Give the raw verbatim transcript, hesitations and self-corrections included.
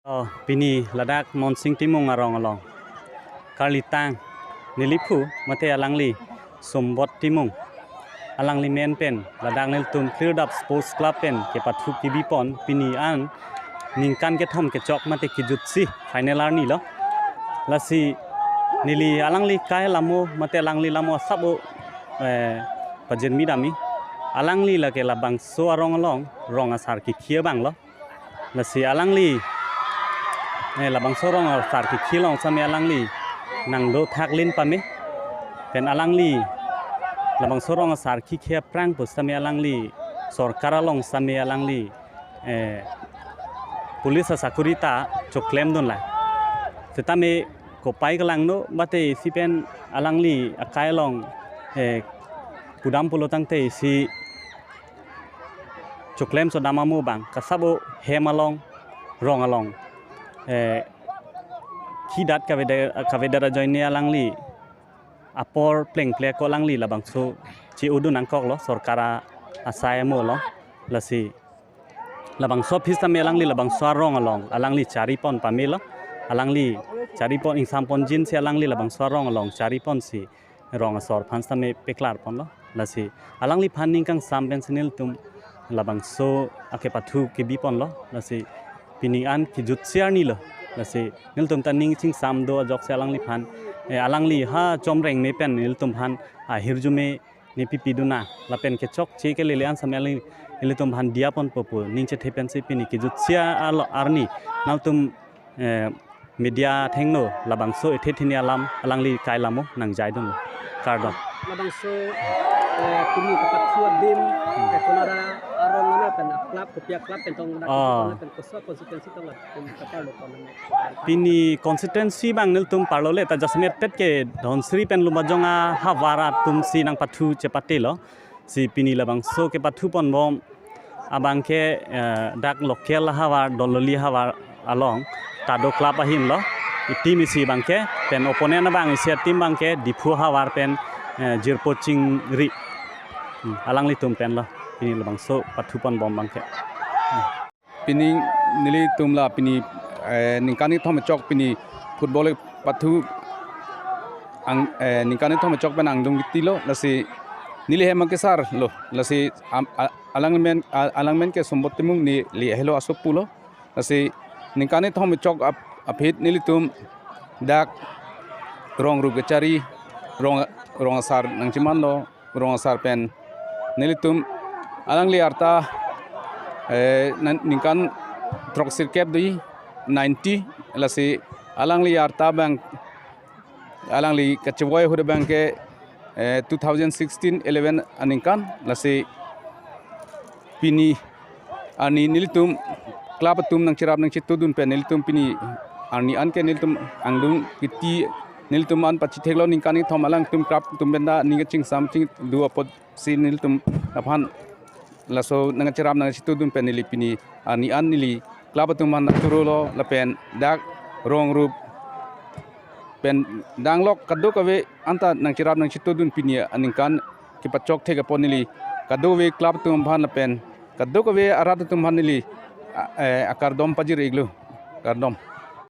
Oh, pini ladak Monsing Timung arong along karlitang neliphu mate alangli Sumbot Timung, alangli men pen ladak nelitum Klirdap Sports Club pen kepathu kebipon pini an ningkan kethom kechok mate kejutsi final arni lo. Lasi neli alangli kai lamo mate alangli lamo asap o, eh, pajirmi dami. Alangli lake labangso arong along rong asar kikhi abang lo. Lasi alangli, eh, labangso rong asar kikhi along same alangli nangdo thaklin pame. Pen alangli labangso rong asar kikhi aphrang pu same alangli sorkar along same alangli, eh, police asakuri ta choklemdun la. Setame kopai kelangno mate isi pen alangli akai along, eh, pudam pulo tangte isi choklem sodam amo abang kasabo hem along, rong along, eh, khidat kaveder, kaveder ajoine alangli apor plengple ko alangli labangso che-odun nangkoklo sorkar asai amo lo. Lasi labangso office tame alangli labangso arong along alangli charipon pamelo. Alangli charipon ingsampon jinsi alangli labangso arong along chariponsi rong asor aphan same peklarponlo. Lasi alangliphan ning kangsam pensi nelitum labangso akepathu kebiponlo. Lasi pini an kejutsi arni lo. Lasi nelitum ta ning chingsam do ajoksi alangliphan, eh, alangli ha chomreng me pen nelitum aphan ahirjume ne pipidun na lapen kechokche kelele an same alang nelitum aphan diyaponpo pu ning chethe pensi pini kejutsi alo arni nangtum, eh, media athengno labangso ethe thini alam alangli kai lamo nangjaidun. Kardom. Labangso, eh, pini kepathu adim, eh, konat arong na pen club, kopi a-club pen tong dak Oh. Pen koso constituency tong dak pen kapar lo kon. Pini constituency abang nelitum parlo le ta jasemet pet ke Dhansiri pen Lumbajong ahavar atumsi nangpathu chepatelo. Si pini labangso kepathuponbom abangke, eh, dak local ahavar Dololi ahavar along Tado Club ahin lo. I team isi abangke pen opponent abang isi a-team abangke Diphu ahavar pen, eh, Jirpo Chingri. Hmm, alanglitum pen lo pini labangso pathuponbom abangke. Hmm. Pini nelitum la pini, eh, ningkan kethom kechok pini football pathu ang, eh, ningkan kethom kechok pen angdung kiti lo, lasi neli hem akesar lo, lasi am-, a-, alang men, a-, alang men ke Sumbot Timung, neli helo asopo lo, lasi ningkan kethom kechok ap-, aphi nelitum dak rong rup kechari, rong, rong asar nangchiman lo, rong asar pen nelitum alangli arta, eh, nan-, ningkan throksirkep do-i, ninety, lasi alangli arta abang alangli kachevoi ahut abangke, eh, two thousand sixteen eleven aningkan, lasi pini arni nelitum club atum nangcherap nangchetudun pen nelitum pini arni anke nelitum angdung kiti nelitum an pachetheklo, ningkan kethom alangtum club atum pen ta ning kachingsam chingdu apotsi nelitum aphan laso nangcherap nangchetudun pen neli pini arni an neli club atum aphan nangchurolo lapen dak rong rup pen danglok kadokave anta nangcherap nangchetudun pini aningkan kepachok thek apot neli kadokave club atum aphan lapen kadokave arat atum aphan neli, a-, eh, akardom pajir-iklo. Kardom.